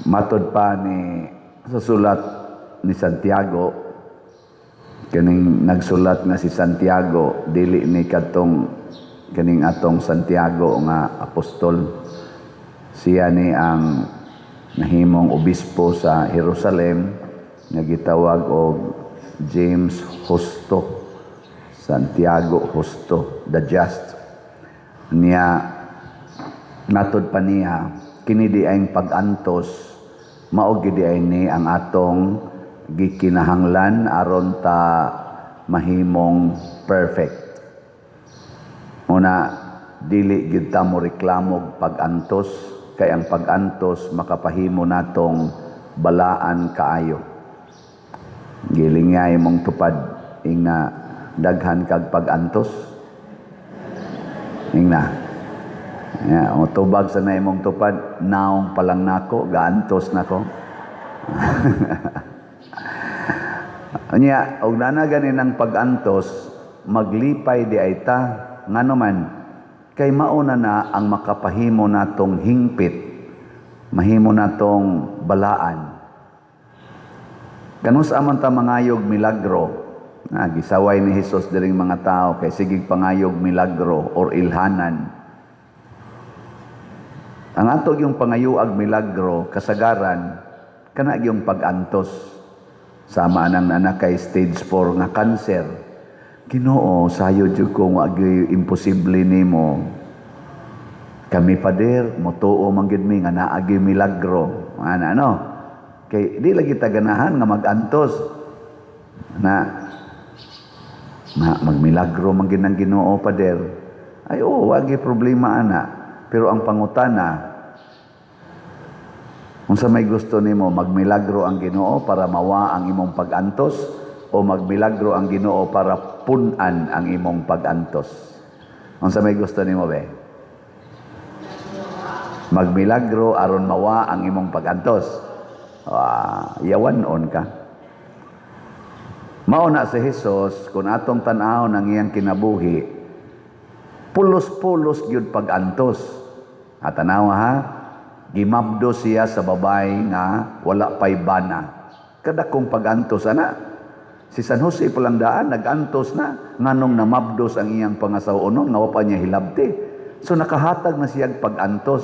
Matod pa ni sa sulat ni Santiago, kining nagsulat nga si Santiago, dili ni kadtong kining atong Santiago nga apostol. Siya ni ang nahimong obispo sa Jerusalem nga gitawag og James Justo. Santiago Justo, the Just. Niya, matod pa niya, kini di ay pag-antos, mao gid ay ni ang atong gikinahanglan aron ta mahimong perfect. Una, dili gyud ta mo reklamog pag-antos, kay ang pag-antos makapahimo natong balaan kaayo. Giling nga imong tupad, ingna daghan kag pag-antos. Ingna. Ya, o tubag sa na imong tupad, naong pa lang nako, gaantos nako. Unya, og nana gani ng pag-antos, maglipay di ay ta, ngano man, kay mauna na ang makapahimo natong hingpit, mahimo natong balaan. Kanus aman ta mangayog milagro, na gisaway ni Hesus diring mga tao kay sigig pangayog milagro or ilhanan. Ang ato yung pangayuag milagro, kasagaran, kana yung pag-antos. Sama nang anak kay stage 4 nga cancer. Ginoo, sayo jud ko nga imposible nimo. Kami pader, motuo man gyud mi nga naagi milagro. Ana ano? Kay di lagi ta ganahan nga mag-antos. Na na magmilagro man gyud ang Ginoo, pader. Ay oo, wagi problema ana. Pero ang pangutana, unsa may gusto nimo, magmilagro ang Ginoo para mawa ang imong pag-antos o magmilagro ang Ginoo para pun-an ang imong pag-antos? Unsa may gusto nimo be? Magmilagro aron mawa ang imong pag-antos. Ah, yawan on ka. Mao na si Jesus, kung atong tan-awon ang iyang kinabuhi, pulos-pulos gyud pag-antos. At tanawa ha, gimabdo siya sa babay nga wala pay bana. Kadakong pag-antos ana. Si San Jose palang daan nag-antos na nganong namabdos ang iyang pangasaw-onon nga wa pa niya hilabti. So nakahatag na siya pag-antos.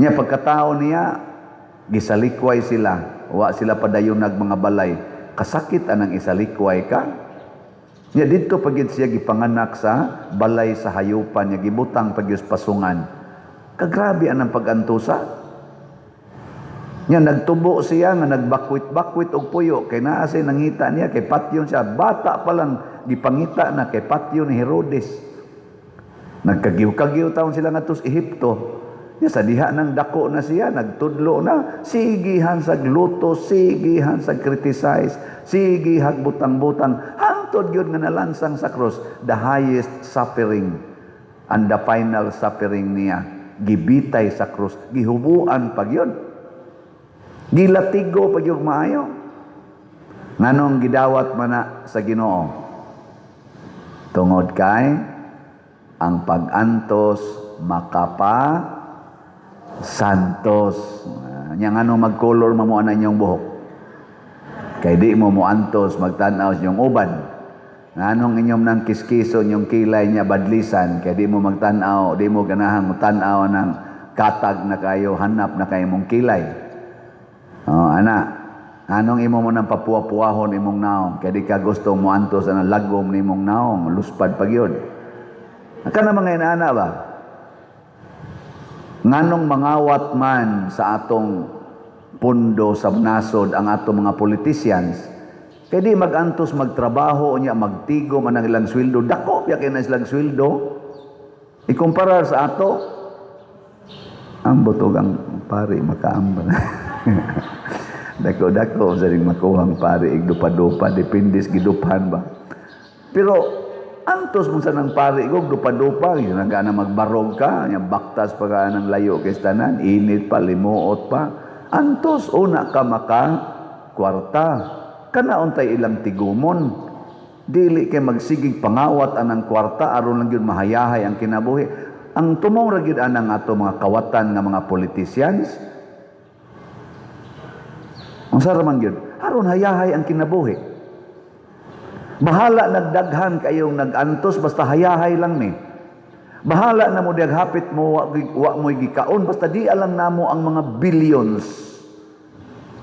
Niya pagkatao niya, gisalikway sila. Wa sila padayon nag mga balay. Kasakit anang isalikway ka. Nya didto pagid siya gipanganak sa balay sa hayupan, niya gibutang pagyus pasungan. Kagrabe anang pag-antusa. Nya nagtubo siya nga nagbakwit-bakwit og puyo kay naa siya nangita niya kay patyon siya. Bata pa lang gipangita na kay patyon ni Herodes. Nagkagiw-kagiw taon sila ngadto sa Ehipto. Nya sa diha nang dako na siya, nagtudlo na, sigihan sa luto, sigihan sa criticize, sigihag butang-butang, hangtod gyud nga nalansang sa cross, the highest suffering and the final suffering niya, gibitay sa cross, gihubuan pag yun. Gilatigo pag yung maayo. Nganong gidawat man na sa Ginoo? Tungod kay ang pag-antos makapa santos. Nya ngano mag-color mo ana inyong buhok? Kay di mo moantos magtan-aw sa inyong uban. Nganong inyong nang kiskison yung kilay niya badlisan, kay di mo magtan-aw, di mo ganahan mo tan-aw ng katag na kayo, hanap na kayo mong kilay. Oh, ana, anong imo mo nang papuwa-puwahon imong naong, kay di ka gusto mo antos ang lagom nimong naong, luspad pag yun. Kana mga inaana ba? Nganong mangawat man sa atong pundo sa nasod ang atong mga politicians, kay di magantos magtrabaho niya, magtigo man ang ilang sweldo, dako biya kay na silang sweldo ikumparar sa ato. Ang butog ang pari makaambal. Dako-dako sa ring makuhang pari igdupa-dupa, depende sa giduphan ba. Pero antos mo sa nang pari ko dupa-dupa, yun ang gana magbarog ka, nya baktas pa ka ng layo kay tanan, init pa, limuot pa. Antos una ka maka kwarta. Kana untay ilang tigumon. Dili kay magsigig pangawat anang kwarta aron lang gyud mahayahay ang kinabuhi. Ang tumong ra gyud anang ato mga kawatan nga mga politicians. Unsa ra man gyud? Aron hayahay ang kinabuhi. Bahala nagdaghan kayong nagantos, basta hayahay lang ni. Bahala na mo hapit mo wa mo'y gikaon, basta di alang namo ang mga billions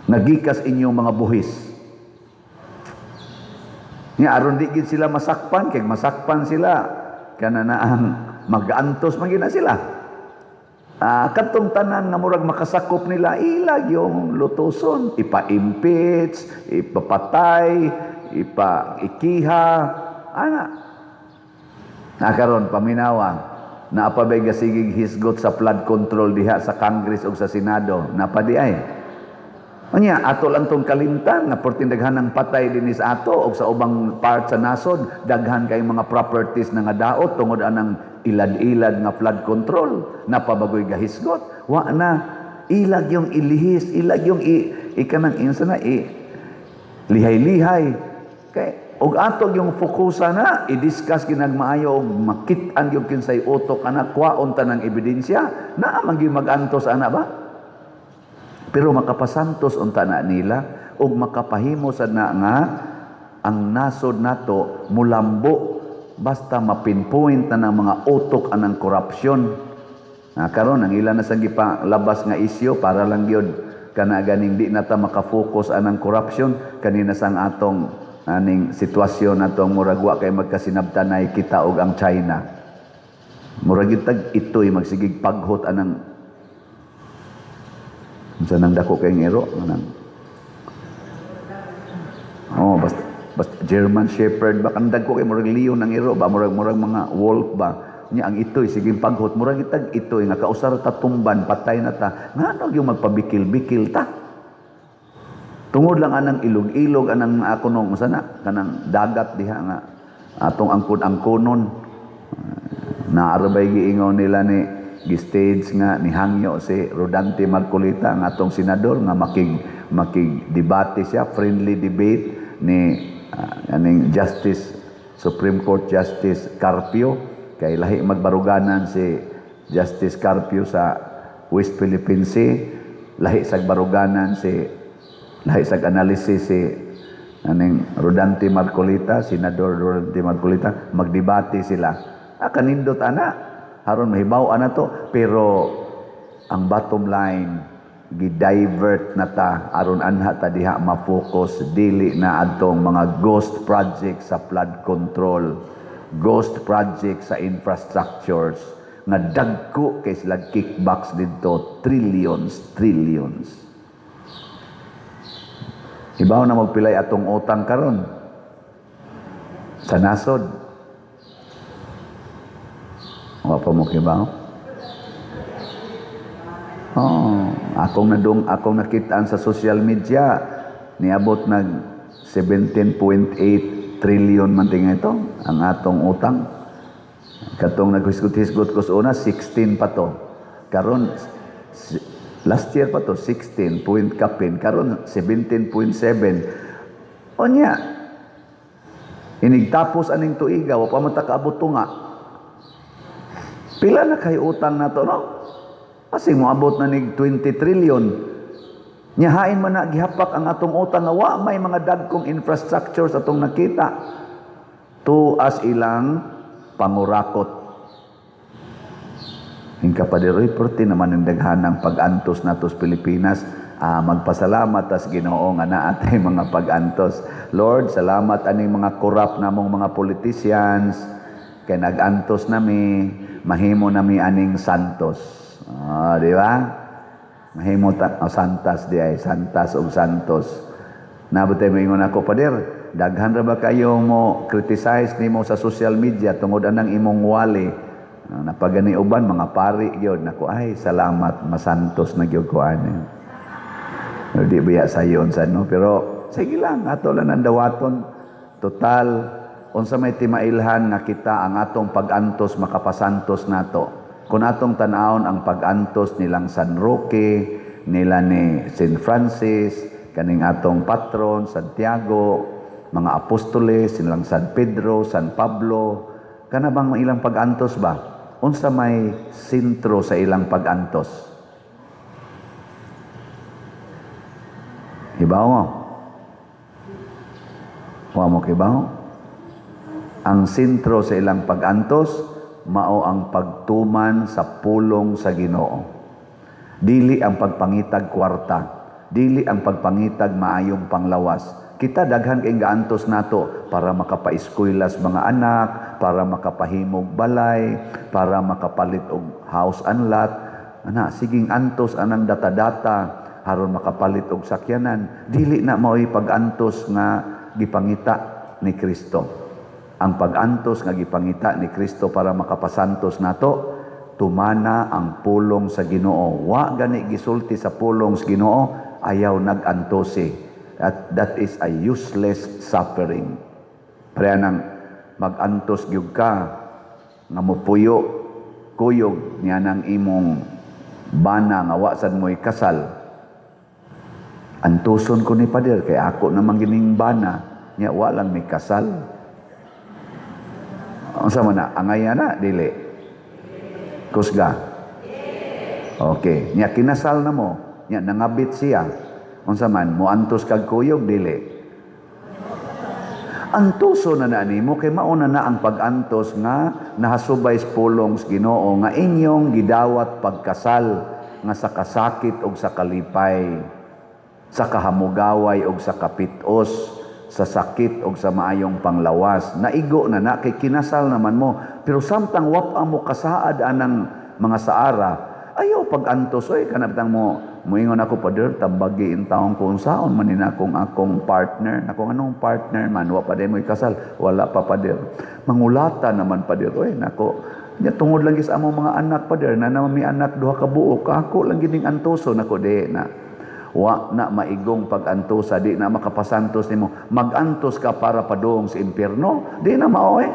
nga gikas inyong mga buhis. Nga aron di gid sila masakpan, kay masakpan sila kana na ang magantos man gid na sila. Katong tanan nga murag makasakop nila, ilag yung lutuson, ipa-impeach, ipapatay, ipa-ikiha, ana. Na karon paminawa, naa pa bay gasigig hisgot sa flood control diha sa Congress ug sa Senado? Napa di ay. Unya, ato lang tong kalimtan nga perting daghan ng patay dinhi sa ato og sa ubang part sa nasod, daghan kay mga properties na nga daot tungod anang ilad-ilad nga flood control. Napabagoy gahisgot? Wa na. Ilag yung ilihis, ilag yung ikanang insa na i lihay-lihay. Kay og ato yung fokusa na i-discuss ginagmaayo og makit-an yung kinsay utok ana, kwaon tanang ebidensya, naa man gyud mag-antos ana ba? Pero makapasantos unta na nila ug makapahimo sad na nga ang nasod nato mulambo basta mapinpoint na ng mga utok anang korupsyon. Na karon ang ila na sa gipalabas nga isyu para lang gyud kana ganing di na ta makafocus anang korupsyon kanina sang atong aning sitwasyon natong murag wa kay magkasinabtanay kita og ang China. Murag gyud tag itoy magsigig paghot anang unsa nang dako kay ero anang, oh, basta, basta German Shepherd ba kan dagko kay murag leon ang ero ba, murag mga wolf ba nya. Ang itoy sige paghot, murag itag itoy nga kausar ta tumban, patay na ta. Ngano yung magpabikil-bikil ta tungod lang anang ilog-ilog anang ako nung unsa na kanang dagat diha nga atong angkon-angkonon na arabay giingon nila ni gi-stage nga nihangyo si Rodante Marcoleta ang atong senador nga makig debate siya, friendly debate ni aning Justice, Supreme Court Justice Carpio, kay lahi magbaruganan si Justice Carpio sa West Philippine Sea, lahi sag baruganan si, lahi sag analysis si aning Rodante Marcoleta, Senador Rodante Marcoleta. Magdebate sila. Kanindot ana aron mahibaw ana to, pero ang bottom line, gi-divert na ta aron anha ta diha ma-focus, dili na adtong mga ghost project sa flood control, ghost project sa infrastructures nga dagko kay sila kickbacks didto, trillions, trillions. Hibaw na magpilay atong utang karon sa nasod? Wa pa mo kibaw? Oh, akong nakitaan sa social media, niabot nag 17.8 trillion man tinga ito ang atong utang. Katong naghisgot-hisgot ko sa una, 16 pa to. Karon last year pa to 16 point kapin, karon 17.7. Onya, inigtapos aning tuiga, wa pa man ta kaabot tunga. Pila na kay utang na to, no? Kasi moabot na nig 20 trillion. Nya hain man na gihapak ang atong utang nga wa may mga dagkong infrastructures atong nakita. Tuas ilang pangurakot. Hingka pa diri, perti naman ang daghanang pag-antos nato sa Pilipinas. Magpasalamat tas Ginoo nga naa tay mga pag-antos. Lord, salamat aning mga corrupt namong mga politicians kay nag-antos nami, mahimo nami aning santos. Di ba? Mahimo ta, oh, santas di ay, santas og santos. Nabutay moingon ako, "Pader, daghan ra ba kayo mo criticize nimo sa social media tungod anang imong wali?" Napagani uban mga pari gyud nako, "Ay, salamat, masantos na gyud ko ani." Pero di biya sayon sa no, pero sige lang, ato lang ang dawaton. Total, unsa may timailhan nga kita ang atong pag-antos makapasantos nato. Kung atong tan-awon ang pag-antos nilang San Roque, nila ni Saint Francis, kaning atong patron Santiago, mga apostoles, silang San Pedro, San Pablo, kana bang ilang pag-antos ba? Unsa may sentro sa ilang pag-antos? Hibaw mo? Wa mo kibaw? Ang sentro sa ilang pag-antos mao ang pagtuman sa pulong sa Ginoo. Dili ang pagpangitag kwarta, dili ang pagpangitag maayong panglawas. Kita daghan kay gaantos nato para makapaeskuylas mga anak, para makapahimog balay, para makapalit og house and lot. Ana, siging antos anang data-data aron makapalit og sakyanan. Dili na mao'y pag-antos nga gipangita ni Kristo. Ang pag-antos nga gipangita ni Kristo para makapasantos nato, tumana ang pulong sa Ginoo. Wa gani gisulti sa pulong sa Ginoo, ayaw nag-antosi. That is a useless suffering. Pareha nang mag-antos gyud ka nga mopuyo kuyog niya ng imong bana nga wa sad mo'y kasal. Antuson ko ni pader kay ako namang gining bana nya wa lang may kasal. Unsa man na angay na dili? Kusga. Okay, nya kinasal na mo, nya nangabit siya. Unsa man, moantos kag kuyog dili? Antuso na na nimo kay mauna na ang pag-antos nga nahasubay sa pulong sa Ginoo nga inyong gidawat pagkasal nga sa kasakit og sa kalipay, sa kahamugaway og sa kapitos, sa sakit og sa maayong panglawas. Naigo na na kay kinasal naman mo, pero samtang wap ang mo kasaad anang mga saara, ayaw pag-antos oy. Kanabtang mo moingon ako, "Pader, tambagi in taong ko unsaon man ni akong akong partner." Nako, anong partner man? Wa pa mo kasal. "Wala pa, pader." "Mangulata naman, pader, oy." Nako, nya tungod lang gis among mga anak, pader, na naman may anak duha ka buok, ako lang gining antoso. Nako, di na. Wa na maigong pag-antosa, di na makapasantos nimo. Mag-antos ka para padung sa impierno, di na mao eh.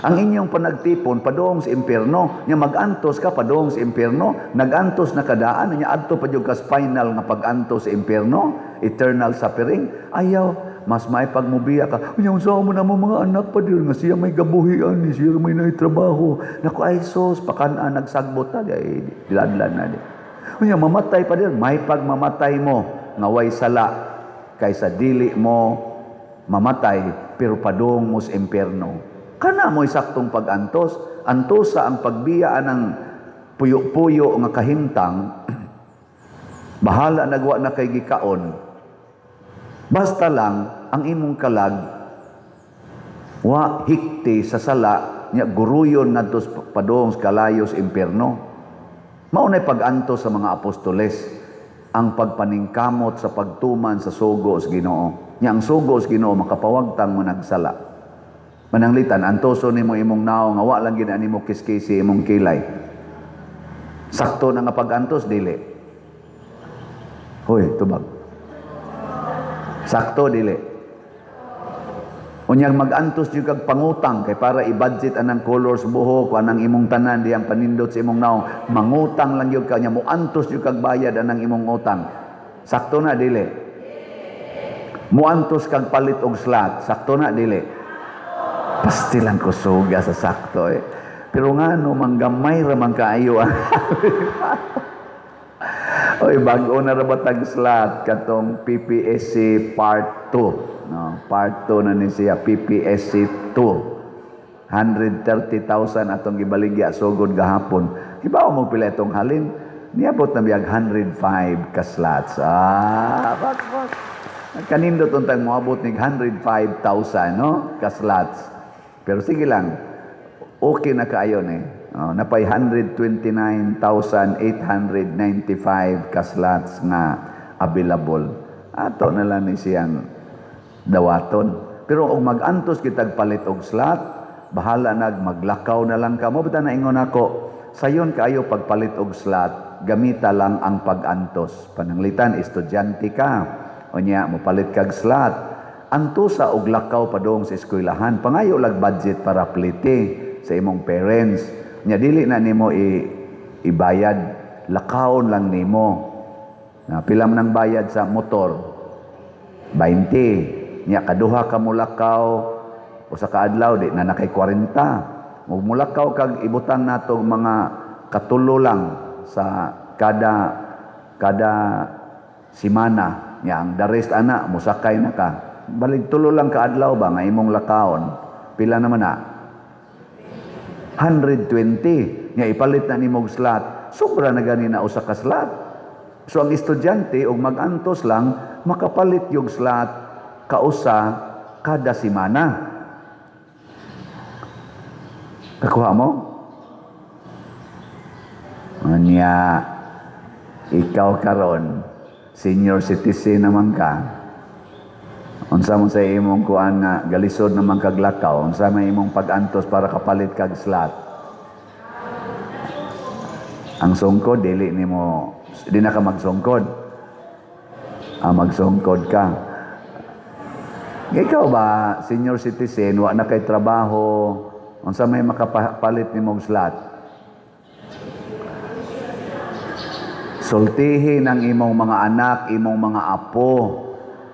Ang inyong panagtipon padung sa impierno, nya mag-antos ka padung sa impierno, nag-antos na kadaan, nya adto pa jud ka final nga pag-antos sa impierno, eternal suffering. Ayaw, mas may pagmubiya ka. "Unya unsa mo na mo mga anak pa dir nga siya may gabuhian ni siya may trabaho." Nako, ay sos, pakan-an nagsagbot ta di diladlan na di. "Unya mamatay pa dir," may pagmamatay mo nga way sala kaysa dili mo mamatay pero padung mo sa impierno. Kana mo'y saktong pag-antos. Antosa ang pagbiya ng puyo-puyo nga kahimtang, bahala nagwa na kay gikaon. Basta lang ang imong kalag wa hikti sa sala nya guruyon ngadto padung sa kalayo sa impierno. Mao nay pag-antos sa mga apostoles, ang pagpaningkamot sa pagtuman sa sugo sa Ginoo. Nya ang sugo sa Ginoo, makapawagtang mo nagsala. Mananglitan, antoso nimo imong naong nga wa lang gid nimo kiskisi imong kilay. Sakto na nga pag-antos, dili? Hoy, tubag. Sakto, dili? Unyang mag-antos jud kag pangutang kay para i-budget anang colors buhok, anang imong tanan diyang panindot sa imong naong, mangutang lang gyud ka nya mo antos jud kag bayad anang imong utang. Sakto na, dili? Muantos kag palit og slot, sakto na, dili? Pastilan ko suga sa sakto eh. Pero nga no, manggamay ra man kaayo. Oy, bag-o na ra ba tag slot katong PPSC Part 2. No, Part 2 na ni siya, PPSC 2. 130,000 atong gibaligya sugod gahapon. Hibaw mo pila itong halin? Niabot na biyag 105 ka slots. Ah, bak bak. Kanindot untang moabot nig 105,000, no, ka slots. Pero sige lang, okay na kaayo ni. Oh, napay 129,895 ka slots nga available. Ato na lang ni siyang dawaton. Pero og mag-antos kitag palit og slot, bahala nag maglakaw na lang ka mo. Basta naingon ako, sayon kaayo pagpalit og slot, gamita lang ang pag-antos. Pananglitan, estudyante ka. Unya, mopalit kag slot. Antosa og lakaw padung sa eskwelahan. Pangayo lag budget para plite sa imong parents. Nya dili na nimo ibayad, lakawon lang nimo. Na pila man ang bayad sa motor? 20. Nya kaduha ka mulakaw usa ka adlaw, di na nakay 40. Ug mulakaw kag ibutang nato mga katulo lang sa kada kada Simana nya ang the rest ana musakay na ka. Balik tulo lang ka adlaw ba nga imong lakawon. Pila naman na? 120 nga ipalit na nimog slot. Sobra na gani na usa ka slot. So ang estudyante og magantos lang, makapalit yung slot kausa kada semana. Kakuha mo? Anya, ikaw karon, senior citizen naman ka. Unsa mo sa imong kuan nga galisod naman kag lakaw, unsa may imong pag-antos para kapalit kag slot? Ang sungkod dili nimo, di na ka magsungkod. Ah, magsungkod ka. Ikaw ba, senior citizen, wa na kay trabaho, unsa may makapalit nimong slot? Sultihin ang imong mga anak, imong mga apo,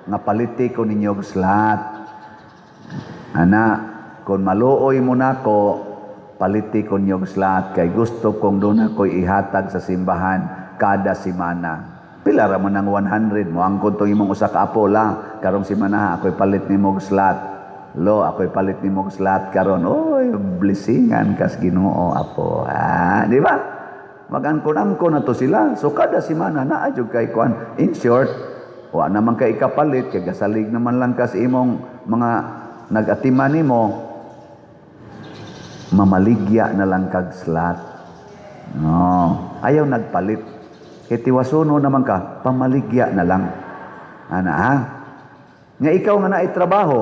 nga paliti ko ninyo og slot. Ana, kung maluoy mo nako, paliti ko ninyo og slot, kay gusto kong doon ako'y ihatag sa simbahan kada semana. Pila ra man ang 100 mo, angkon tong imong usa ka apo la, karong semana ako'y palit nimo og slot. Lo, ako'y palit nimo og slot karon. Oy, blessingan kas Ginoo apo. Ah, di ba? Mag-angkon-angkon na to sila. So kada semana naa jud kay kuan. In short, wa naman kay ikapalit kay gasalig naman lang kas imong mga nag-atiman nimo, mamaligya na lang kag slot. No, ayaw nagpalit. Kay tiwasuno naman ka, pamaligya na lang. Ana ha? Nga ikaw nga naay trabaho,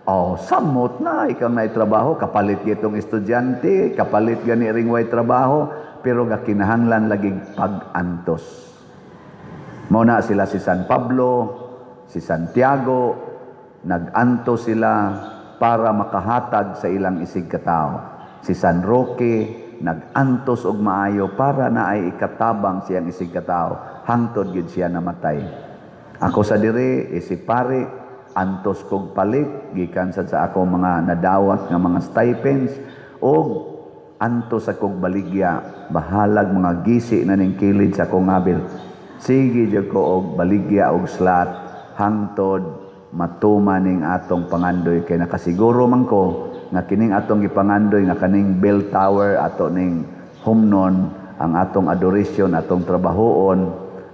oh, samot na ikaw naay trabaho, kapalit gitong estudyante, kapalit gani ring way trabaho, pero gakinahanglan lagi pag-antos. Mao na sila si San Pablo, si Santiago, nag-antos sila para makahatag sa ilang isig katao. Si San Roque, nag-antos og maayo para na ay ikatabang siyang isig katao. Hangtod gyud siya namatay. Ako sa dire, isip pare, antos kog palit gikan sad sa ako mga nadawat nga mga stipends og antos akong baligya, bahalag mga gisi na ning kilid sa akong ngabil. Sige jud ko og baligya og slot hangtod matuma ning atong pangandoy, kay nakasiguro man ko nga kining atong gipangandoy nga kaning bell tower ato ning humnon ang atong adoration, atong trabahoon,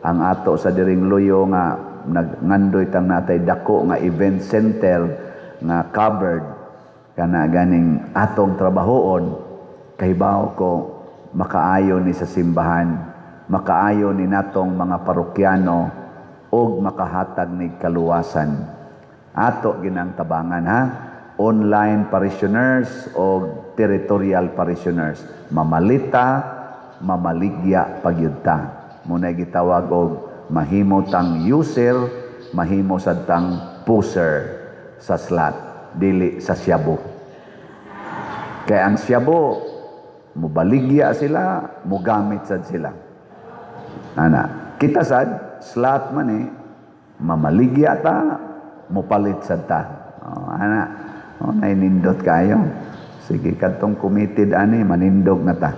ang ato sa diring luyo nga nagngandoy tang natay dako nga event center nga covered kana ganing atong trabahoon. Kahibaw ko makaayo ni sa simbahan, makaayo ni natong mga parokyano og makahatag ni kaluwasan. Ato ginang tabangan ha, online parishioners o territorial parishioners, mamalita, mamaligya pagyud ta. Muna gitawag og mahimo tang user, mahimo sad tang pusher sa slot, dili sa siyabo. Kay ang siyabo, mubaligya sila, mugamit sad sila. Ana, kita sad slot man eh, mamaligya ta, mupalit sad ta. Oh, ana, oh, nainindot kayo. Sige, kadtong committed ani, manindog na ta.